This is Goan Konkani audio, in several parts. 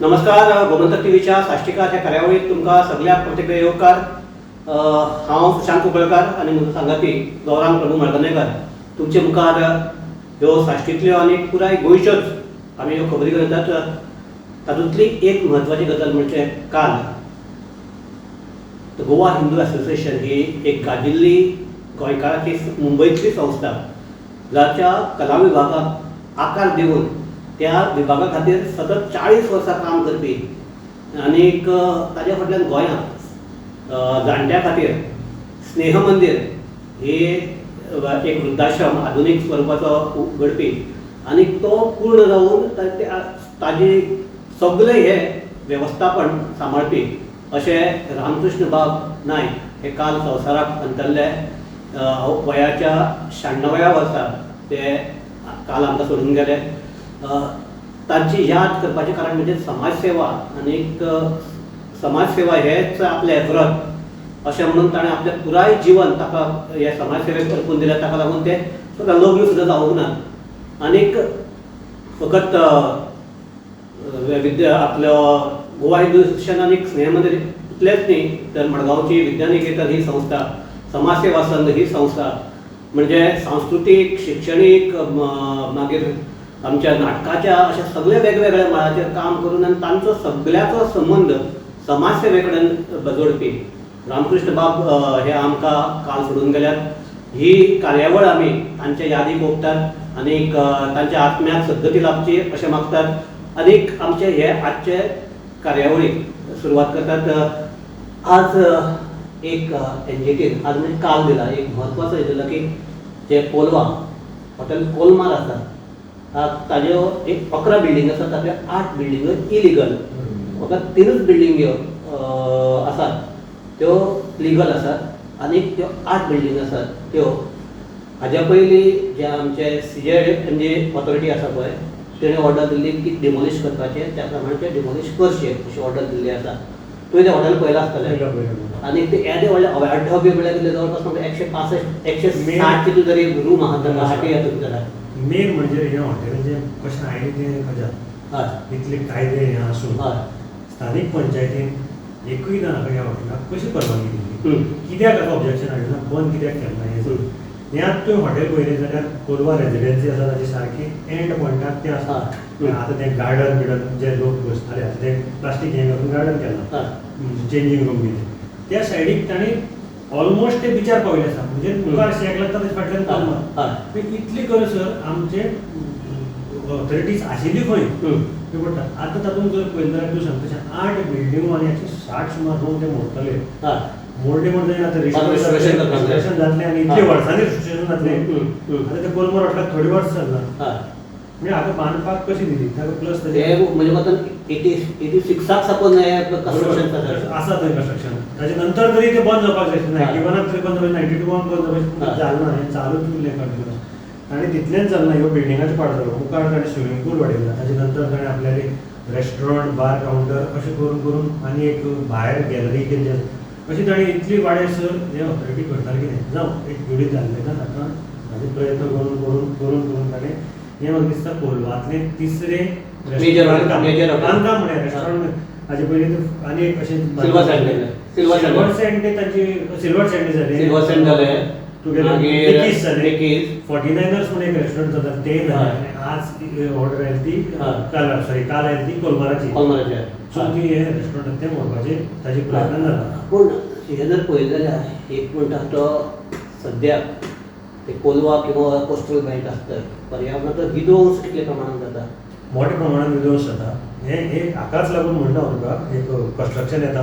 नमस्कार, गोमंतक टीव्हीच्या साश्टीकार ह्या कार्यावळीत तुमकां सगळ्याक प्रत्येक येवकार. हांव सुशांत कुंकळकार आनी म्हजो सांगाती गौरांग प्रभू मळकर्णेकर तुमचे मुखार ह्यो साश्टींतल्यो आनी पुराय गोंयच्योच आमी ह्यो खबरी करतात. तातूंतली एक म्हत्वाची गजाल म्हणजे काल गोवा हिंदू असोसिएशन ही एक गाजिल्ली गोंयकाराची मुंबयतली संस्था, जाच्या कला विभागाक आकार दिवन त्या विभागा खातीर सतत 40 वर्सां काम करपी आनीक ताज्या फाटल्यान गोंयांत जाणट्या खातीर स्नेह मंदीर ही एक वृद्धाश्रम आधुनीक स्वरुपाचो उगडपी आनी तो पूर्ण जावन ताजी सगळें हे वेवस्थापन सांबाळपी अशें रामकृष्ण बाब नायक हे काल संवसाराक अंतरले. वयाच्या 96व्या वर्सा ते काल आमकां सोडून गेले. तांची याद करपाचें कारण म्हणजे समाजसेवा आनीक समाजसेवा हेच आपलें व्रत अशें म्हणून ताणें आपलें पुराय जीवन ताका हे समाजसेवेक अर्पून दिलें. ताका लागून ते स्वता लग्न सुद्दां जावंक ना आनीक फकत विद्या आपलो गोवा हिंदू असोसिएशन आनी स्नेह मंदीर इतलेंच न्ही तर मडगांवची विद्यानिकेतन ही संस्था, समाजसेवा संघ ही संस्था म्हणजे सांस्कृतीक, शिक्षणीक, मागीर आमच्या नाटकाच्या अशा सगळे वेगवेगळ्या मळाचेर काम करून आनी तांचो सगळ्याचो संबंद समाजसेवे कडेन जोडपी रामकृष्ण बाब हे आमकां काल सोडून गेल्यात. ही कार्यावळ आमी तांच्या यादीक ओंपतात आनीक तांच्या आत्म्याक सद्गती लाभची अशें मागतात आनीक आमचे हे आजचे कार्यावळीक सुरवात करतात. आज एक एनजीटीन आज म्हणजे काल दिला एक म्हत्वाचो हे दिला की जे कोलवा हॉटेल कोलमार आसा ताज्यो एक 11 बिल्डींग आसा, तातूंतल्यो 8 बिल्डिंग्यो इलिगल, फकत 3च बिल्डिंग्यो आसात त्यो लिगल आसात आनी त्यो 8 बिल्डींग आसात त्यो हाज्या पयलीं जे आमचे CJMG authority आसा पळय तेणें ऑर्डर दिल्ली की डिमोलिश करपाचें, त्या प्रमाणे ते डिमोलिश करचें अशी ऑर्डर दिल्ली आसा. तुवें तें हॉटेल पळयलां आसतलें आनी ते येदें व्हडलें अवाढव्य म्हळ्यार कितें जवळपास म्हाका 165 160 कितले तरी रूम आहा तांकां हाटी हातूंत जाल्यार मेन म्हणजे हे हॉटेलाचें कशें आयलें तें गजाल. इतले कायदे हे आसून स्थानीक पंचायतीन एकूय ना ह्या हॉटेलाक कशी परवानगी दिली, कित्याक ऑब्जेक्शन हाडलें ना, बंद कित्याक केलें ना. हें आतां तुवें हॉटेल पळयलें जाल्यार कोलवा रेजिडेन्सी आसा ताची सारकी एंड पॉयंटाक तें आसा. आतां तें गार्डन बिर्डन जे लोक बसताले आतां तें प्लास्टीक हें घालून गार्डन केलां, चेंजींग रूम बीन त्या सायडीक तांणी ऑलमोस्ट ते बिचार पाविल्ले आसा, म्हणजे मुखार शेक लागता ताचे फाटल्यान कोलमार. इतली करसर आमचे ऑथॉरिटीज आशिल्ली खंय ते पडटा. आतां तातूंत जर पळयलें जाल्यार तूं सांगता तशें 8 बिल्डिंगो आनी 160 सुमार रूम ते मोडटले. मोडले म्हण जायना, आतां रिस्टोरेशन जातलें आनी इतले वर्सांनी रिस्टोरेशन जातलें. आतां ते कोलमार हॉटेलाक थोडी वर्सां चल्लां, म्हणजे आतां बांदपाक कशी दिली ताका प्लस म्हणजे मतान 86 साकून कन्स्ट्रक्शन आसा थंय कन्स्ट्रक्शन, ताजे नंतर तरी ते बंद जावपाक जाय, 91 तरी बंद जावपाक, 92 बंद जावपाक जालें ना, हें चालूच उरलें कंटिन्यूस आनी तितलेंच जालें ना. ह्यो बिल्डिंगाचें पाड जालो, मुखार ताणें स्विमींग पूल वाडयला, ताजे नंतर ताणें आपल्याले रेस्टॉरंट बार कावंटर अशें करून करून आनी एक भायर गॅलरी केल्ली आसा. अशी ताणें इतली वाडयसर हे ऑथॉरिटी करताले कितें जावं एक दुडीत जाल्लें ना, ताका ताजे प्रयत्न करून करून करून करून ताणें हें म्हाका दिसता कोलवांतलें तिसरें बांदकाम म्हळ्यार रेस्टॉरंट. हाजे पयलीं आनी एक अशें सिल्वर सँड ते तांची सिल्वर सँड जालें, सिल्वर सँड जालें, तुगेलें जालें, 49ers म्हणून एक रेस्टॉरंट जाता तें जालें. आज ऑर्डर आयली ती काल, सॉरी काल आयली ती कोलमाराची, कोलमाराची. सो ती हें रेस्टॉरंट तें मोडपाचें ताजे प्रयत्न जाला. पूण हें जर पळयलें जाल्यार एक म्हणटा तो सद्याक ते कोलवा किंवा कोस्टल बेल्ट आसता पर्यावरणाचो विध्वंस कितल्या प्रमाणान जाता, मोठ्या प्रमाणान विध्वंस जाता. हें एक हाकाच लागून म्हणटा हांव तुका एक कन्स्ट्रक्शन येता.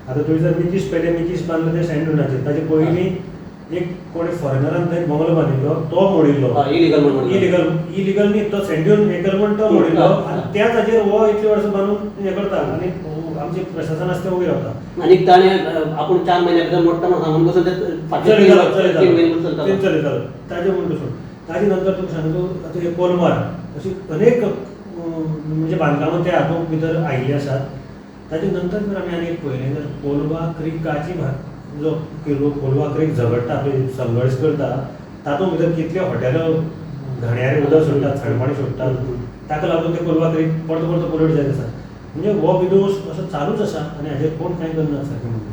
आतां तुवें जर मिकीस पळयलें, मिकीस बांदलें तें सँड डुनाचेर, ताजे पयलीं एक कोणी फॉरेनरान थंय बंगलो बांदिल्लो तो मोडिल्लो, इलिगल इलिगल न्ही तो सँड्यून हे केलो म्हण तो मोडिल्लो आनी त्या ताजेर हो इतली वर्सां बांदून हें करता आनी आमचें प्रशासन आसा तें वगीर रावता. आनी ताणें आपूण 4 म्हयन्या भितर मोडटा म्हणून सांगून बसून चलयतालो चलयतालो ताजें म्हण सोड. ताजे नंतर तुका सांगता आतां हे कोलमार अशी अनेक म्हणजे बांदकामां त्या हातूंत भितर आयिल्ली आसात. ताजे नंतर जर आमी आनी एक पळयलें जाल्यार कोलवा क्रिकाची जो कोलवा क्रीक झगडटा आपले संघर्श करता तातूंत भितर कितले हॉटेलां घाणयारें उदक सोडटात, सांडपाणी सोडटात, ताका लागून ते कोलवा क्रीक परतो परतो पोल्यूट जायत आसा. म्हणजे हो विदोस असो चालूच आसा आनी हाजेर कोण कांय करना सारकें म्हणून.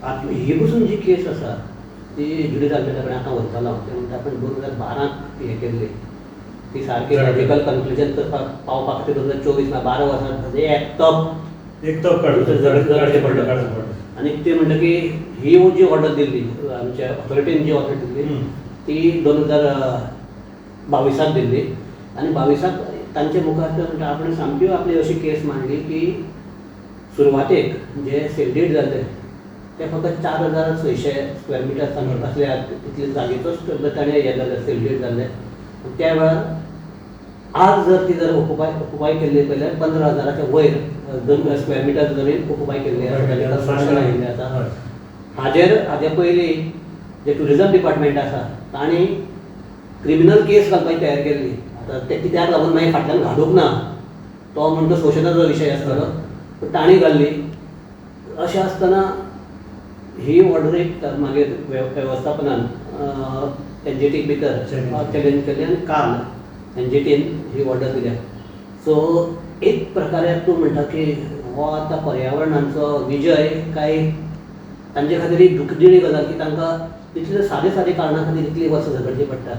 आतां ही पसून जी केस आसा ती जुडीत आल्मेदा कडेन आतां व्हरतलो. ते म्हणटा आपण 2012 हें केल्ली ती सारकी लॉजिकल कन्क्लुजन करपाक पावपा खातीर 2024 12 वर्सां एक तप एक तप काडचें पडलो. आनी ते म्हणटा की ही जी ऑर्डर दिल्ली आमच्या ऑथॉरिटीन जी ऑर्डर दिल्ली ती 2022 दिल्ली आनी 22 तांचे मुखार ते म्हणटा आपण सामकी आपली अशी केस मांडली की सुरवातेक जे सेल डीड जाले ते फक्त 4600 स्क्वेअर मिटर आसले तितले जागेचोच ताणें हें जालें सेल डीड जाल्लें. त्या वेळार आज जर ती जर ऑक्युपाय केल्ली जाल्यार 15,000 वयर स्क्वेअर मिटर जमीन ऑक्युपाय केल्ली आसा, शोशण आयिल्लें आसा. हाजेर हाजे पयलीं जे ट्युरिजम डिपार्टमेंट आसा तांणी क्रिमिनल केस घालपाची तयार केल्ली. आतां ते कित्याक लागून मागीर फाटल्यान घालूंक ना, तो म्हणटा शोशणाचो विशय आसतलो, पूण तांणी घाल्ली. अशें आसतना ही ऑर्डर एक मागीर वेवस्थापनान एनजीटीक भितर चॅलेंज केली आनी काल एनजीटीन ही ऑर्डर दिल्या. सो एक प्रकारे तूं म्हणटा की हो आतां पर्यावरणाचो विजय काय तांचे खातीर एक दुखदिणी गजाल की तांकां इतले सादे सादे कारणां खातीर इतली वर्सां झगडची पडटा.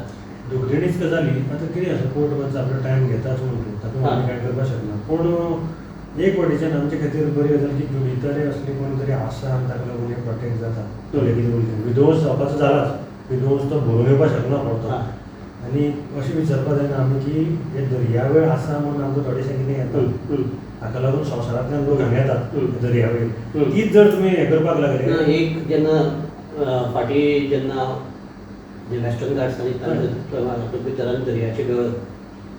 दुखदिणीच गजाली. आतां कितें आसा, कोर्ट मातसो आपलो टायम घेताच म्हणून तातूंत आमी कांय करपाक शकना. पूण एक वाटेच्यान आमचे खातीर बरी गजाल की जुडितारे असली कोण तरी आसा आनी ताका लागून हे प्रोटेक्ट जाता. तो लेगीत उलयता विध्वंस जावपाचो जालाच, विध्वंस तो भरून येवपाक शकना परतो. आनी अशें विचारपाक जायना आमी की हे दर्यावेळ आसा म्हणून आमकां थोडेशें कितें येता, हाका लागून संवसारांतल्यान लोक हांगा येतात दर्यावेळ. तीच जर तुमी हें करपाक लागले एक जेन्ना फाटीं जेन्ना जे वेस्टर्न घाट्स आनी तातूंत भितर दर्याचे वेळ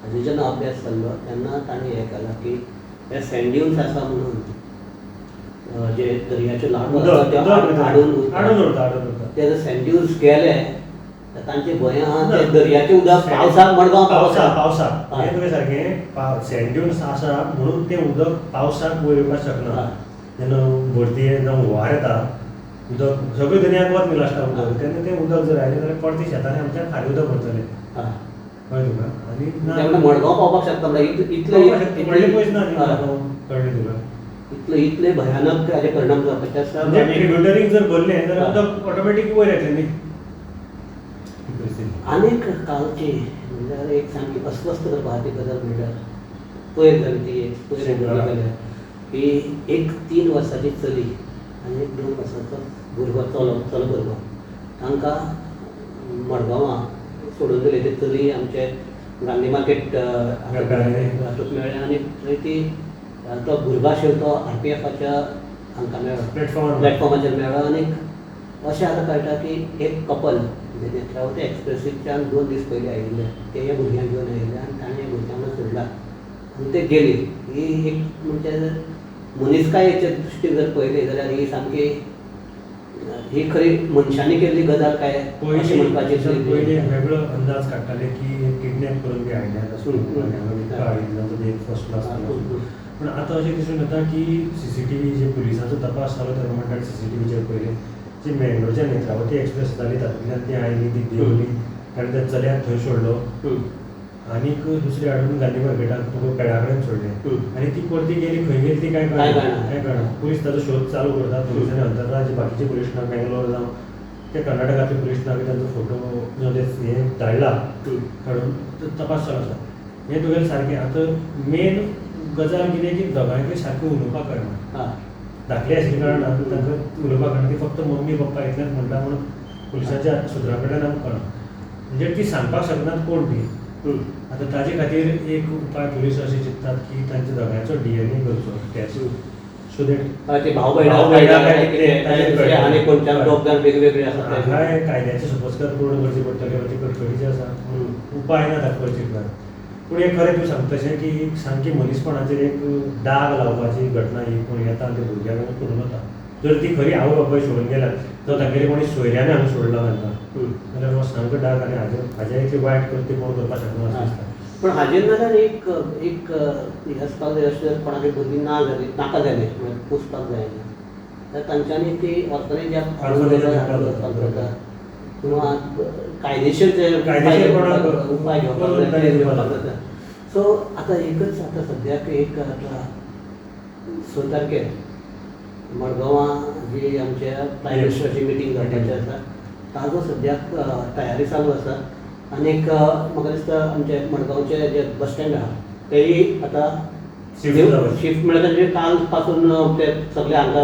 हाजेर जेन्ना अभ्यास जाल्लो तेन्ना तांणी हें केलां की हे सँड ड्युन्स आसा म्हणून जे दर्याचे लाटो आसा ते आडून उरता, ते जर सँड ड्युन्स गेले तर तांचे भंय आहा ते दर्याचें उदक पावसाक मडगांव पावसाक पावसाक हें तुवें सारकें सँड ड्युन्स आसा म्हणून तें उदक पावसाक वयर येवपाक शकना. जेन्ना भरती जावं हुंवार येता उदक सगळें दर्याक वत न्ही लास्टाक उदक, तेन्ना तें उदक जर आयलें जाल्यार परती शेतांनी आमच्या खाली उदक भरतलें. कळ्ळें तुका? आनी मडगांव पावपाक शकता म्हणल्यार इतलें व्हडलें पयस ना न्ही मडगांव, कळ्ळें तुका? इतले इतले भयानक हाजे परिणाम जावपाचे आसा. म्हणजे ट्रिब्युटरीक जर भरलें जाल्यार उदक ऑटोमॅटीक वयर येतलें न्ही. आनीक कालची म्हणल्यार एक सामकी अस्वस्थ करपा ती गजाल म्हणल्यार पयर जाली ती एक पयर जाली की एक 3 वर्साची चली आनी एक 2 वर्साचो भुरगो चलो चलो भुरगो तांकां मडगांवां सोडून दिले. ते चली आमचे गांधी मार्केट हातूंत मेळ्ळें आनी थंय ती तो भुरगो आशिल्लो तो आरपीएफाच्या हांकां मेळ्ळो, प्लॅटफॉर्माचेर मेळ्ळो. आनी अशें आतां कळटा की एक कपल म्हणजे नेत्रावती एक्सप्रेसीच्यान 2 दीस पयलीं आयिल्ले ते ह्या भुरग्यांक घेवन आयिल्ले आनी ताणें ह्या भुरग्यांक सोडला आनी ते गेली. ही एक म्हणजे मनीसकायेचे दृश्टीन जर पळयली जाल्यार ही सामकी ही खरी मनशांनी केल्ली गजाल काय अशें म्हणपाची. पयलीं वेगळो अंदाज काडटाले की किडनॅप करून बी हाडल्यात फसलो आसतलो, पूण आतां अशें दिसून येता की सीसीटीव्ही जे पुलिसांचो तपास जालो तेन्ना म्हणटात सीसीटीव्हीचेर पयलें जी मेंगलोरच्या नेत्रावती एक्सप्रेस जाली तातूंतल्यान ती आयली, ती देंवली, ताणें त्या चल्याक थंय सोडलो आनीक दुसरी हाडून गांधी मार्केटाक तुका पेडा कडेन सोडलें आनी ती परती गेली, खंय गेली ती कांय कळना, कांय कळना. पुलीस ताचो शोध चालू करतात. पुलिसांनी अंतरराज्य बाकीचे पुलीस ना बेंगलोर जावं ते कर्नाटकांतले पुलीस ना तांचो फोटो हे धाडला काडून तपास चालू आसा. हें तुगेलें सारकें. आतां मेन गजाल कितें की दोगांयकूय सारकें उलोवपाक कळना, धाकली आशिल्ल्या कारणान तांकां उलोवपाक कळना, ती फक्त मम्मी पप्पा इतलेंच म्हणटा म्हणून पुलिसांच्या सुत्रां कडल्यान आमकां कळना, म्हणजे ती सांगपाक शकनात कोण ती. आतां ताजे खातीर एक उपाय पुलीस अशें चिंततात की तांच्या दोगांयचो डीएनए करचो टेस्ट, सो that भाव भयणां कायद्याचे सोपस्कार पूर्ण करचे पडटले, मातशे कटकटीचे आसा, उपाय ना ताका चिंतनात. पूण हें खरें तूं सांगता तशें की सामकी मनीसपणाचेर एक दाग लावपाची घटना ही. कोण येता आनी ते भुरग्यांक सोडून वता, जर ती खरी आवय बापाय सोडून गेल्यार जावं तांगेले कोणी सोयऱ्यान हांगा सोडला तांकां जाल्यार हो सामको डाग आनी हाज्या इतली वायट कृत्य कोण करपाक शकना अशें दिसता. पूण हाजेर नाजाल्यार एक एक हें आसपाक जाय, अशें जर कोणाकय भुरगीं ना जाली, नाका जाली म्हळ्यार पोसपाक जायना जाल्यार तांच्यांनी ती ऑर्फनेज वचपाक जाता किंवा कायदेशीर जे उपाय घेवपाक जाय ते घेवपाक जाता. सो आतां एकच आतां सद्याक एक आतां 6 तारखेर मडगांवां जी आमच्या प्रायम मिनिस्टराची मिटींग जावपाची आसा ताजो सद्याक तयारी चालू आसा. आनीक म्हाका दिसता आमचे मडगांवचे जे बस स्टँड आहा तेय आतां शिफ्ट म्हळ्यार तांचे काल पासून ते सगळे हांगा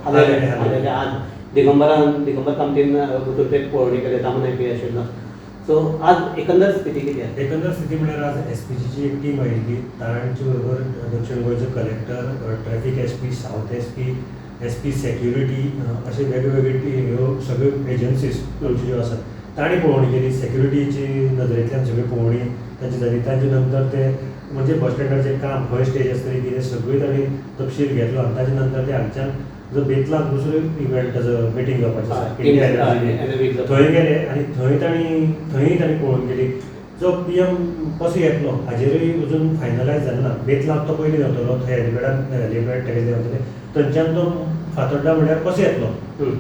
हालयले. आज दिगंबर कामतीन वचून ते पळोवणी केले, तामनाय बी आशिल्लो. सो आज एकंदर स्थिती कितें आसा? एकंदर स्थिती म्हळ्यार आज एसपीजीची एक टीम आयिल्ली, तांचे बरोबर दक्षिण गोंयचो collector, traffic SP, south SP, SP security अशे वेगवेगळे ह्यो सगळ्यो एजन्सीज आमच्यो ज्यो आसात तांणी पळोवणी केली. सेक्युरिटीची नदरेंतल्यान सगळी पळोवणी तांची जाली. तांचे नंतर ते म्हणजे बस स्टँडाचें काम खंय स्टेज आसतली कितें सगळी तांणी तपशील घेतलो आनी ताजे नंतर ते हांगच्यान जो बेतलाक दुसरो इव्हेंट ताजो मिटींग जावपाचो आसा थंय गेले आनी थंय तांणी पळोवन गेली. जो पीएम कसो येतलो हाजेरूय अजून फायनलायज जालें ना. बेतलाक तो पयलीं देंवतलो, थंय हेलिपॅड तेजे देंवतले, थंयच्यान तो फातोड्डा म्हळ्यार कसो येतलो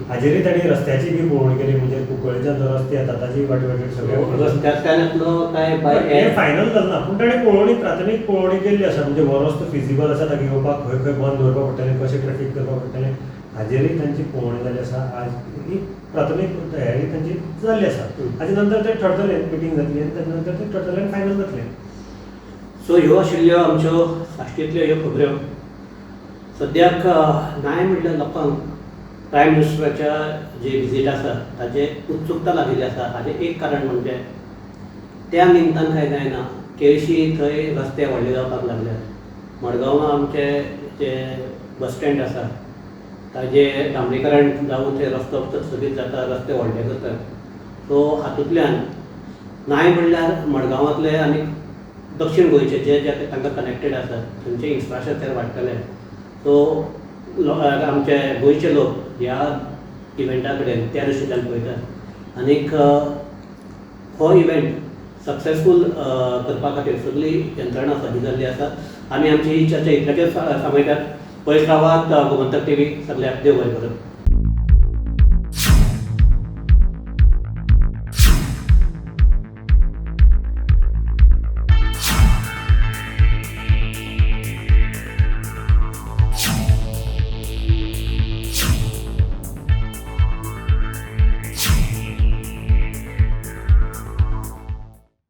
हाजेरूय तांणी रस्त्याची बी पळोवणी केली. म्हणजे कुंकळ्ळेच्यान जो रस्ते येता ताजी वाटे वाटेर सगळे रस्त्यांतल्यान येतलो काय हें फायनल जालें ना, पूण ताणें पळोवणी प्राथमीक पळोवणी केल्ली आसा. म्हणजे हो रस्तो फिजिबल आसा ताका येवपाक, खंय खंय बंद दवरपाक पडटलें, कशें ट्रॅफीक करपाक पडटलें हाजेरूय तांची पळोवणी जाल्ली आसा. आज ही प्राथमीक तयारी तांची जाल्ली आसा. हाजे नंतर ते ठरतले, मिटींग जातली आनी ताजे नंतर ते ठरतले आनी फायनल जातलें. सो ह्यो आशिल्ल्यो आमच्यो साश्टींतल्यो ह्यो खबऱ्यो. सद्याक नाय म्हटल्यार लोकांक प्रायम मिनिस्टराच्या जे विजीट आसा ताजे उत्सुकता लागिल्ली आसा. हाजें एक कारण म्हणजे त्या निमतान काय जायना केळशी थंय रस्ते व्हडले जावपाक लागल्यात. मडगांवां आमचे जे बस स्टँड आसा ताजे डांबरीकरण जावन थंय रस्तो स्थगीत जाता, रस्ते व्हडले करतात. सो हातूंतल्यान नाय म्हणल्यार मडगांवांतले आनी दक्षिण गोंयचे जे जे तांकां कनेक्टेड आसात थंयचे इन्फ्रास्ट्रक्चर वाडटलें. सो आमचे गोंयचे लोक ह्या इव्हेंटा कडेन त्या दृश्टींतल्यान पळयतात आनीक हो इव्हेंट सक्सेसफूल करपा खातीर सगळी यंत्रणा सज्ज जाल्ली आसा. आमी आमची ही चर्चा इतल्याचेर सांगयतात. पळयत रावात गोमंतक टीव्ही. सगळ्याक देव बरें करूं.